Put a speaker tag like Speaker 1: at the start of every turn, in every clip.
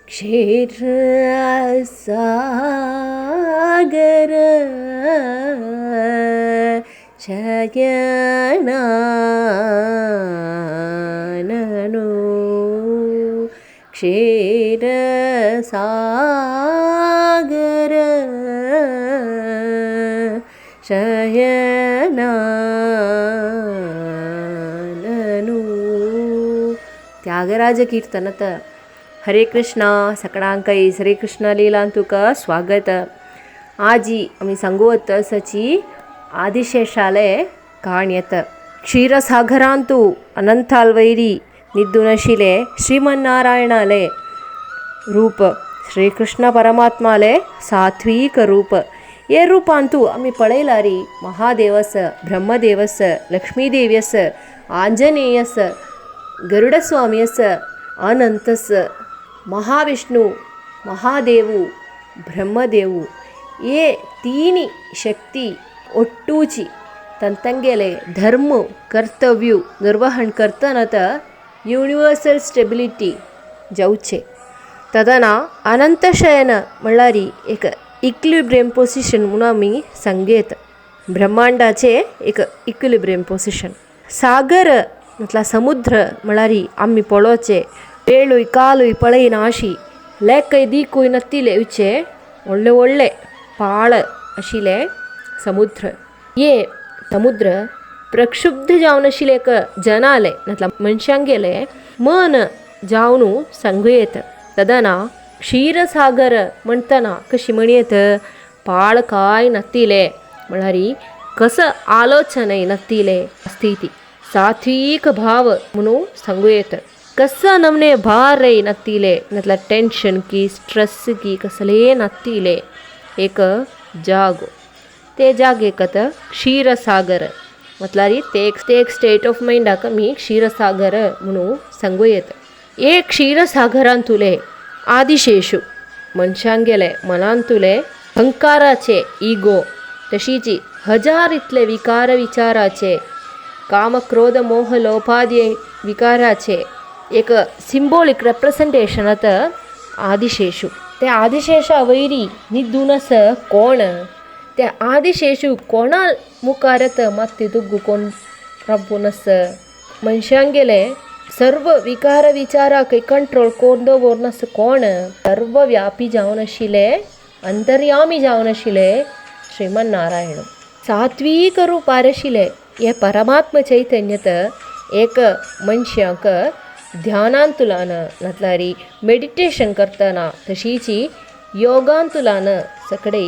Speaker 1: क्षीरसागर शयनाननु क्षीरसागर शयनाननु. त्यागराज कीर्तनत. हरे कृष्णा. सकडांकय श्रीकृष्ण लीलांतुक स्वागत. आजी आमी सांगुवत सची आदिशेषाले काणयत. क्षीरसागरांतु अनंताल्वैरी निद्दुनशिले श्रीमन्नारायणाले रूप, श्रीकृष्ण परमात्माले सात्विक रूप. हे रूपांतु आमी पळयलारी महादेवस, ब्रह्मदेवस, लक्ष्मीदेव्यस, आंजनेयस, गरुडस्वामियस, अनंतस, महाविष्णु, महादेवु, ब्रह्मदेवु ये तीनि शक्ती ಒಟ್ಟೂಚಿ ತಂತಂಗೆಲೆ ಧರ್ಮ ಕರ್ತವ್ಯ ನಿರ್ವಹಣೆ ಕರ್ತನತ ಯೂನಿವರ್ಸಲ್ ಸ್ಟೆಬಿಲಿಟಿ ಜೌಚೆ. ತದನ ಅನಂತಶಯನ म्हणल्यारी एक इक्विलिब्रियम पोझिशन म्हणून आमी सांगयत. ब्रह्मांडाचे एक इक्विलिब्रियम पोझिशन. सागर म्हटल्यार समुद्र म्हळ्यारी आमी पळोवचे वेळूय कालूय पळयना अशी लेकय दिकूय नत्तिले येवचे व्हडले व्हडले पाळ आशिल्ले समुद्र. ये समुद्र प्रक्षुब्ध जावन आशिल्ले एक जनाले म्हटल्यार मनशांगेले मन जावन सांगू येत. तदना क्षीरसागर म्हणटना कशी म्हणयत पाळ काय नत्तिले म्हळ्यारी कस आलोचनय नत्तिले स्थिती सात्विक भाव म्हणून सांगू येत. कस नमने भारय नत्तिले म्हटल्यार टेन्शन की स्ट्रेस की कसले नत्तिले एक जागो. ते जागेकत क्षीरसागर म्हटल्यार ते एक स्टेट ऑफ मायंडाक आमी क्षीरसागर म्हणून सांगू येत. हे क्षीरसागरांतुले आदिशेषु मनशांगेले मनांतुले अहंकाराचे इगो तशीची हजार इतले विकार विचाराचे काम क्रोध मोह लोपादी विकाराचे एक सिंबॉलिक रेप्रेसेंटेशन आतां आदिशेषु. ते आदिशेषा वैरी निद्दून आसा कोण त्या आदिशेषु कोणा मुखारत मात्ती दुग्गु कोण रब्बून आसा मनशांगेले सर्व विकार विचाराक कंट्रोल कोण दवरून आसा कोण सर्वव्यापी जावन आशिल्ले अंतर्यामी जावन आशिल्ले श्रीमन नारायण. सात्वीक रुपार आशिल्ले हे परमात्म चैतन्यत एक मनशाक ध्यानांतुलान म्हटल्यार मेडिटेशन करतना तशीची योगांतुलान सगळे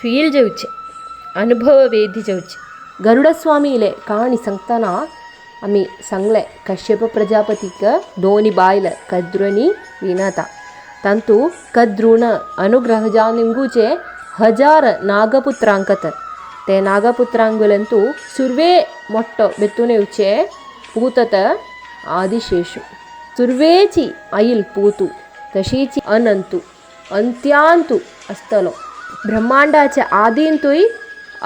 Speaker 1: फील जेवचे अनुभववेदी जेवचे. गरुडस्वामीले काणी सांगतना आमी सांगले कश्यप प्रजापतीक दोनी बायल कद्रुनी विनता. तांतू कद्रून अनुग्रह जावन निमगुचे हजार नागपुत्रांकत. ते नागपुत्रांगुलंतू सुर्वे मोट्टो बेतून येवचे पूतत आदिशेषु. सुर्वेची आईल पूतू तशीची अनंतू अंत्यांतू आसतलो. ब्रह्मांडाच्या आदींतूय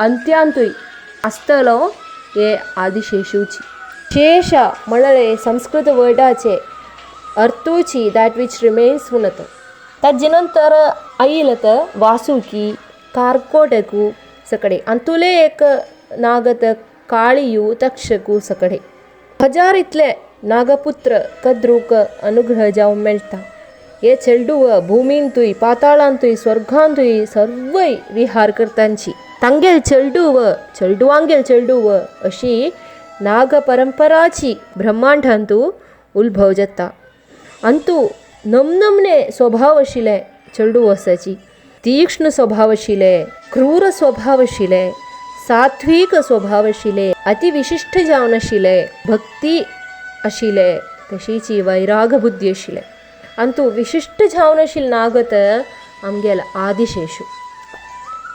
Speaker 1: अंत्यांतूय आसतलो हे आदिशेषूची. शेष म्हणले संस्कृत वर्डाचे अर्थूची that which remains म्हणत. ताजे नंतर आईल वासुकी कारकोटकू सकडे अंतुले एक नागत काळियू तक्षकू सकडे हजार इतले नागपुत्र कद्रूक अनुग्रह जावन मेळटा. हे चेडूव भूमींतूय पाताळांतूय स्वर्गांतूय सर्वय विहार करतांची. तांगेल चेडूव चेडवांगेल चेडूव अशी नाग परंपराची ब्रह्मांडांतू उल्भव जाता. अंतू नमनमने स्वभाव आशिल्ले चेडूव आसाची तीक्ष्ण स्वभाव आशिल्ले क्रूर स्वभाव आशिल्ले सात्विक स्वभाव आशिल्ले अतिविशिश्ट जावन आशिल्ले भक्ती आशिल्ले तशीची वैराग बुद्धी आशिल्ले. अंतू विशिश्ट जावन आशिल्ले नागत आमगेल आदिशेषु.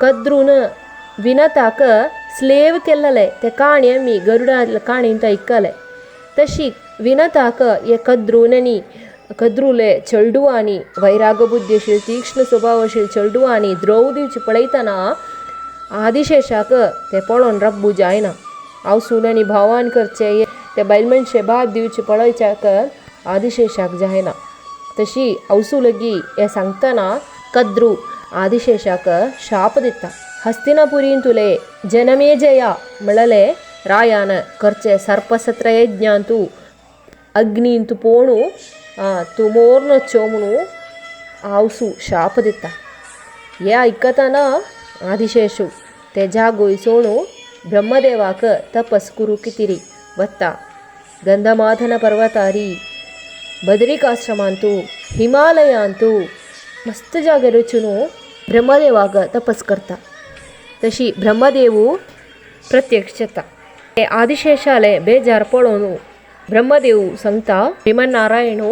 Speaker 1: कद्रून विनताक स्लेव केल्लले ते काणी आमी गरुडा काणींत आयकले. तशी विनताक हे कद्रूननी कद्रुले चेडवांनी वैराग बुद्धी आशिल्ले तीक्ष्ण स्वभाव आशिल्ले चेडवांनी द्रोव दिवचे पळयतना आदिशेषाक ते पळोवन रब्बू जायना. हांव सुनानी भावान करचे ते बायल मनशे भाव दिवचे पळयच्याक आदिशेषाक जायना. तशी अवसुलगी हे सांगतना कद्रू आदिशेषाक शाप दिता. हस्तिनापुरींतुले जनमेजया म्हळले रायान करचे सर्पसत्र यज्ञांतु अग्नींतु पोणु तूं मोर्नोच्चो म्हणू आवसू शाप दिता. हे आयकतना आदिशेषु ते जागोय सोणू ब्रह्मदेवाक तपस करू कितिरी वत्ता. गंधमाधन पर्वतारी बदरिकाश्रमांतु हिमालयांतु मस्त जाग्यार वचून ब्रह्मदेवाक तपस करता. तशी ब्रह्मदेवू प्रत्यक्ष जाता. आदिशेषाले बेजार पळोवन ब्रह्मदेव सांगता, श्रीमन्नारायणू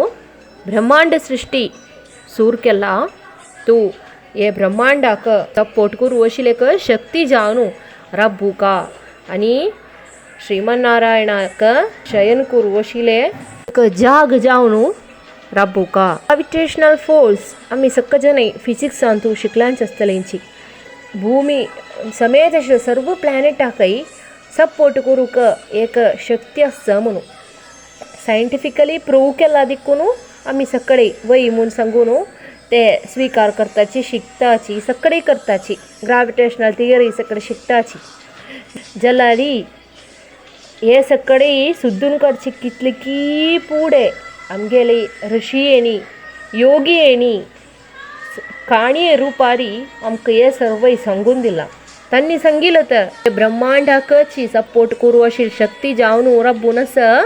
Speaker 1: ब्रह्मांड सृष्टी सूर केला, तूं हे ब्रह्मांडाक सपोर्ट करूं अशी एक शक्ती जावन रब्बुका आनी श्रीमन्नारायणाक शयन करूं अशिले एक जाग जावन रब्बुका. ग्राविटेशनल फोर्स आमी सक्क जन फिजिक्सांतू शिकल्यांच आसतलेंची. भूमी समेत अशें सर्व प्लॅनेटाकय सपोर्ट करूंक एक शक्ती आसता म्हणून सायंटिफिकली प्रूव केला देखून आमी सगळे वय म्हूण सांगून ते स्विकार करताची, शिकताची, सगळे करताची. ग्राविटेशनल थियरी सगळे शिकताची. जाल्यार हे सगळे सुद्दून काडचे कितले की पुढे आमगेले ऋषी येणी योगी येणी काणये रुपारी आमकां हे सर्वय सांगून दिलां. तांणी सांगिल्लें तर ब्रह्मांडाकची सपोर्ट करूं अशी शक्ती जावन रब्बून आसा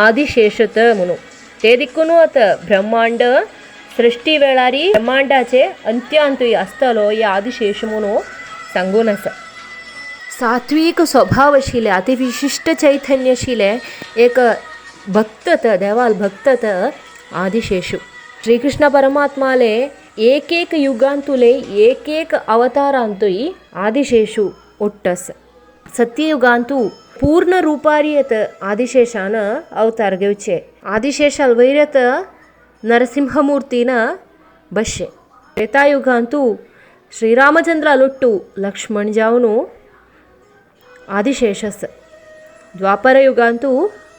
Speaker 1: आदिशेषत म्हणून. ते देखून आतां ब्रह्मांड सृष्टी वेळारी ब्रह्मांडाचे अंत्यांतूय आसतलो हे आदिशेष म्हणून सांगून आसा. सात्वीक स्वभाव आशिल्ले अतिविशिश्ट चैतन्य आशिल्ले एक भक्त देवाल भक्त आदिशेषु. श्रीकृष्ण परमात्माले एक एक युगांतुले एक एक अवतारांतुय आदिशेषु ಒಟ್ಟಸ್. सत्ययुगांतु पूर्ण रूपारी आदिशेषान अवतार घेवचे. आदिशेषाल वैरत नरसिंहमूर्तीन बशे. त्रेतायुगांतु श्रीरामचंद्र लुट्टु लक्ष्मण जावनु आदिशेषस. द्वापरयुगांतु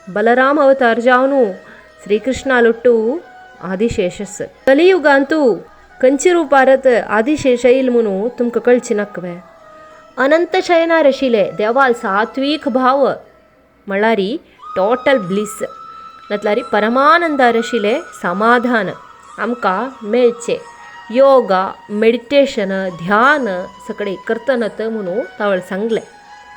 Speaker 1: बलराम अवतार जावनु श्रीकृष्ण लुट्टु आदिशेषस. कलियुगांतु कंची रूपारत आदिशेष येईल म्हणू तुमकां कळचे नाकवे. अनंत शयनार आशिल्ले देवाल सात्वीक भाव म्हळ्यार टोटल ब्लिस म्हटल्यार परमानंदार आशिल्ले समाधान आमकां मेळचें. योगा मेडिटेशन ध्यान सगळें करतना म्हणून तावळ सांगलें.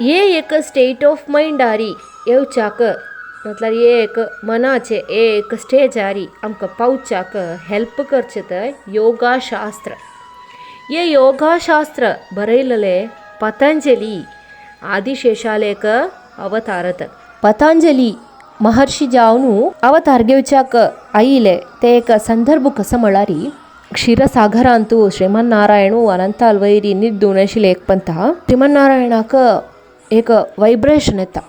Speaker 1: हे एक स्टेट ऑफ मायंडारी येवच्याक म्हटल्यार एक मनाचे एक स्टेजारी आमकां पावच्याक हेल्प करचें तर योगाशास्त्र. हे योगाशास्त्र बरयलेले पतंजली आदिशेषालेक अवतारत. पतंजली महर्षी जावन अवतार घेवच्याक आयिले ते एक संदर्भ कसो म्हळ्यार क्षीरसागरांतु श्रीमन्नारायणू अनंताल वैरी निद्दून आशिल्ले एक पंता श्रीमन्नारायणाक एक वायब्रेशन येता,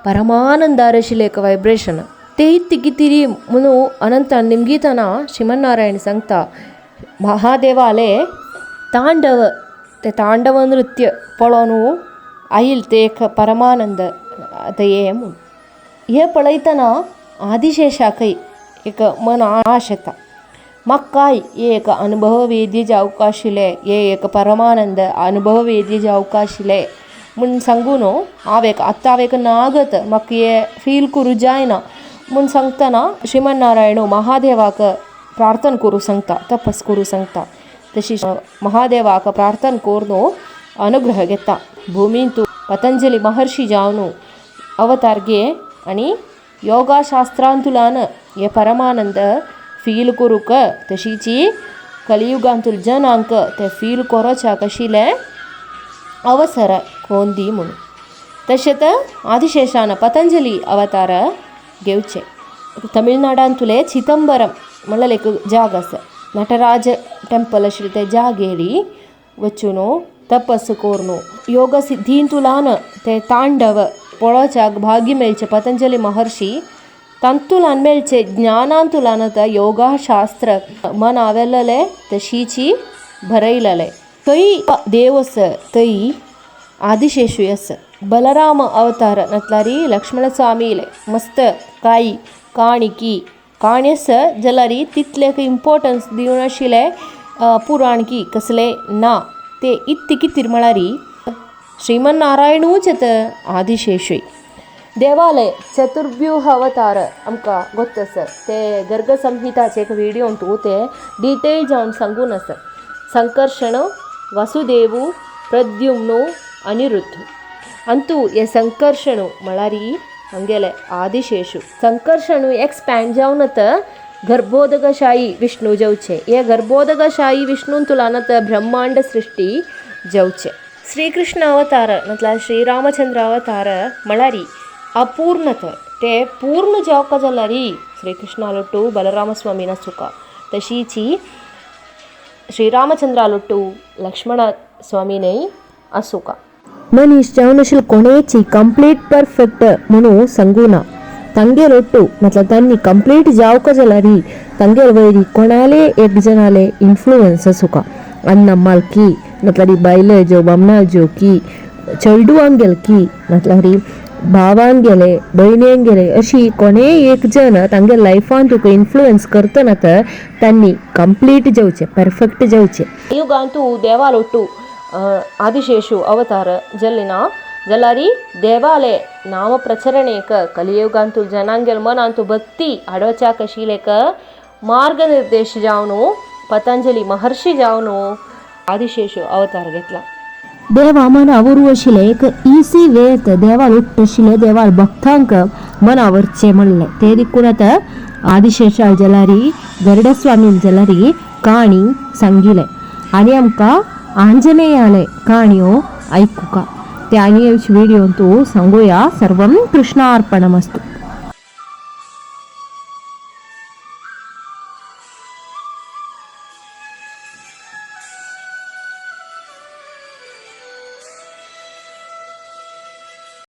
Speaker 1: परमानंदार आशिल्लें एक वायब्रेशन. ते तिगितिरी म्हणून अनंतान निमगितना श्रीमन्नारायण सांगता महादेवाले तांडव ते तांडव नृत्य पळोवन आयल ते एक परमानंद आतां हें म्हूण. हें पळयतना आदिशेषाकय एक मन आश येता, म्हाकाय एक अनुभववेद्य जावंक आशिल्लें, हे एक परमानंद अनुभववेद्य जावंक आशिल्लें म्हूण सांगून हांव एक आतां हांव एक नागत म्हाका हें फील करूं जायना म्हूण सांगतना श्रीमन्नारायण महादेवाक प्रार्थना करूं सांगता, तपस करूं सांगता. तशी महादेवाक प्रार्थना करून अनुग्रह घेता. भुमींतु पतंजली महर्षी जावन अवतार घे आनी योगाशास्त्रांतुल्यान हे परमानंद फील करूंक तशीची कलियुगांतुल जनांक ते फील करोच्याक आशिल्लें अवसर कोन दी म्हणून. तशेंच आदिशेषान पतंजली अवतार घेवचे. तमिळनाडांतुले चिदंबरम म्हणल्यार एक जाग आसा, नटराज टेंपल आशिल्ले ते जागेरी वचून तपस करून योग सिद्धींतुल्यान ते तांडव पळोवच्याक भाग्य मेळचें पतंजली महर्षी तांतुल्यान मेळचें ज्ञानांतुल्यान आतां योगाशास्त्र मनावेलेले तशीची बरयलेले. थंय देव आसा थंय आदिशेषूय आसा. बलराम अवतार म्हटल्यार लक्ष्मण स्वामीले मस्त काई काणिकी काणी आसा जाल्यार तितलें इम्पोर्टन्स दिवन आशिल्लें पुराण की कसलें ना ते इत्त कितें म्हळ्यार श्रीमन्नारायणूच येता आदिशेषूय. देवालय चतुर्व्यूह अवतार आमकां गोत्त आसा ते गर्गसंहिताचे एक व्हिडियोंतू ते डिटेल जावन सांगून आसा. संकर्षण, वासुदेवू, प्रद्युम्न, अनिरुद्ध. अंतू हे संकर्षण म्हळ्यार आमगेले आदिशेषू. संकर्षण एक्सपॅन्ड जावन आतां गर्भोदकशायी विष्णू जावचे. हे गर्भोदकशायी विष्णून तुलान आतां ब्रह्मांड सृश्टी जावचे. श्रीकृष्ण अवतार म्हटल्यार श्रीरामचंद्र अवतार म्हळ्यार अपूर्णत ते पूर्ण जावका जाल्यार श्रीकृष्णालोट्टू बलरामस्वामी नासुका तशीची श्रीरामचंद्रालोट्टू लक्ष्मण स्वामीनय आसुका. मनीस जावन आशिल्ले कोणेची कंप्लीट परफेक्ट म्हणून सांगूना. तांगेर ಒಟ್ಟು मतलब तांणी कंप्लीट जावका जाल्यार तांगेर वयरी कोणाले एक जणाले इन्फ्लुयन्स आसुका. अण्णम्माल की म्हटल्यार बायले ज्यो बामणां ज्यो की चेडवांगेल की म्हटल्यार भावांगेले भयण्यांगेले अशी कोणेय एक जण तांगे लायफान तुका इन्फ्लुयन्स करतना तर तांणी कंप्लीट जावचें परफेक्ट जावचें. युगांतू देवालೊಟ್ಟು आदिशेषु अवतार जल्लिना जाल्यार देवाले नाम प्रचरणेक कलियुगांतू जनांगेल मनांतू भक्ती हाडोवच्याक आशिल्लेक मार्गनिर्देश जावन पतंजली महर्षी जावन आदिशेषु अवतार घेतला. देवा मना व्हरू आशिल्लें एक इसी वे देवाल उट्ट आशिल्लें देवाल भक्तांक मना व्हरचें म्हणलें ते देखून आतां आदिशेषाल जाल्यार गरुडस्वामीन जाल्यार काणी सांगिलें आनी आमकां आंजनेयाले काणयो आयकुका. ते आनी व्हिडियोंतू सांगूया. सर्वं कृष्णार्पणमस्तु.